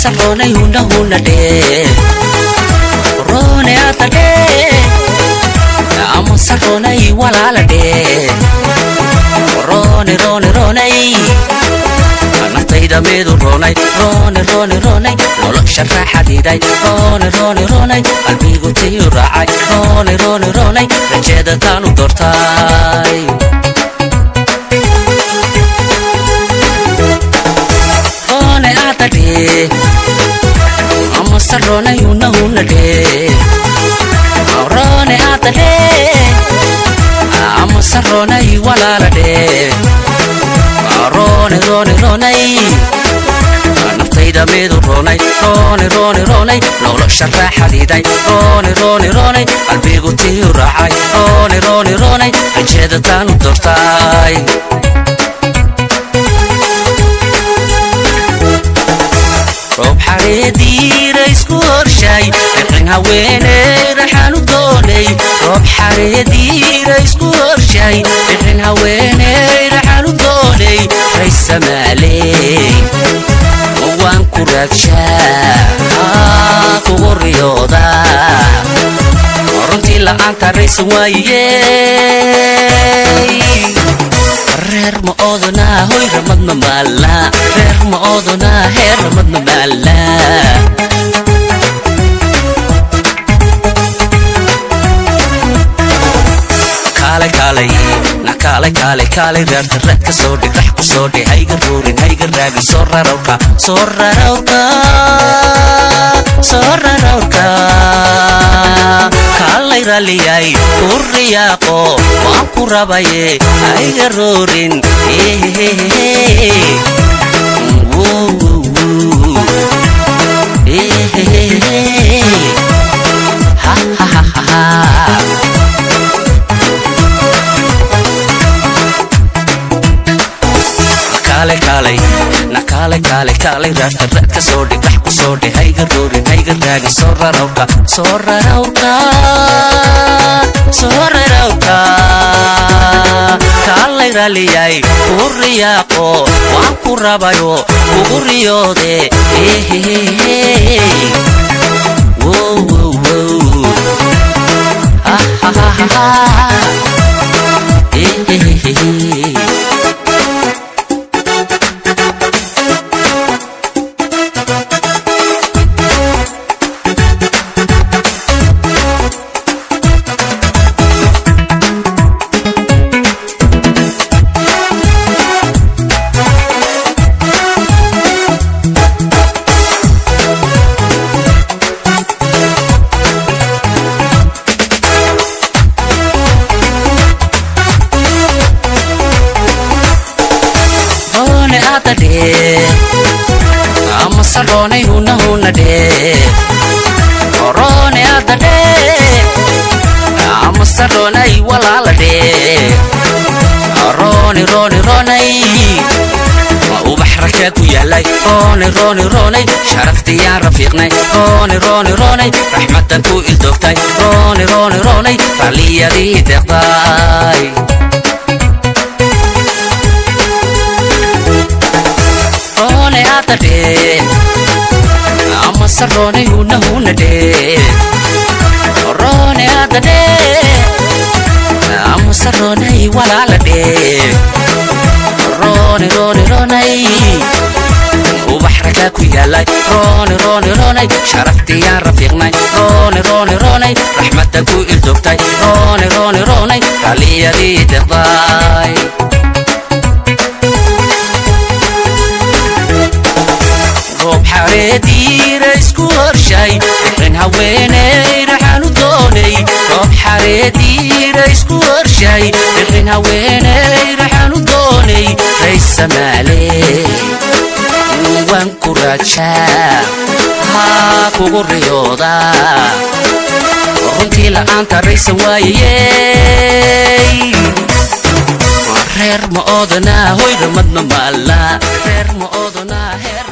Amase roonay huna huna dhee, roone aada dhee, amase roonay walaala dhee, roone roone roonay, naftayda midu roonay, roone roone roonay, nolosha raaxadiiday, roone roone roonay, qalbigu tiyu raacay, roone roone roonay, rajeeda taanu doortay. Roone aada dhee, amase roonay huna huna dhee, roone aada dhee, amase roonay walaala dhee, roone roone roonay, naftayda midu roonay, roone roone roonay, nolosha raaxadiiday, roone roone roonay, qalbigu tiyu raacay, roone roone roonay, rajeeda taanu doortay. Roob xareediira isku horshay, riqin haweeney raxaanu doonay. Roob xareediira isku horshay, riqin haweeney raxaanu doonay. Raysamaaley waan ku raadshaa, kugu riyooda, runtii la'aanta raysan waayey. Reer ma oodonaa, hoy ramad ma maalla, reer ma oodonaa, heer ramad ma maalla. Kaalay kaalay na kaalay kaalay kaalay, reerta reed ka soo dhig, rax ku soo dhig, hayga ruurin, hayga raagin, soo rarawka, soo rarawka, soo rarawka. Kaalay ralliyay ku riyaaqo, waan ku rabaye, hayga roorin. Ha ha ha ha. Kaalay kaalay na kaalay kaalay kaalay, raarta raad ka soo dhig, rax ku soo dhig, hayga roorin, hayga raagin, soo rarawka, soo rarawka, soo rarawka. Kaalay ralliyay ku riyaaqo, waan ku rabayo, kugu riyoode. Wow wow wow, ha ha ha ha. Roone aada dhee, amase roonay huna huna dhee, roone aada dhee, amase roonay walaala dhee, roone roone roonay, ubax rakaa ku yaalay, roone roone roonay, sharaftiyaan rafiiqnay, roone roone roonay, raxmadan ku ildoogtay, roone roone roonay, ralliyadii deeqday. Roone aada dhee, amase roonay huna huna dhee, roone aada dhee, amase roonay walaala dhee, roone roone roonay, ubax rakaa ku yaalay, roone roone roonay, sharaftiyaan rafiiqnay, roone roone roonay, raxmadan ku ildoogtay, roone roone roonay, ralliyadii deeqday. Roob xareediira isku horshay, riqin haweeney raxaanu doonay. Roob xareediira isku horshay, riqin haweeney raxaanu doonay. Raysamaaley waan ku raadshaa, haa kugu riyooda, runtii la'aanta raysan waayey. Reer ma oodonaa, hoy ramad ma maalla, reer ma oodonaa, heer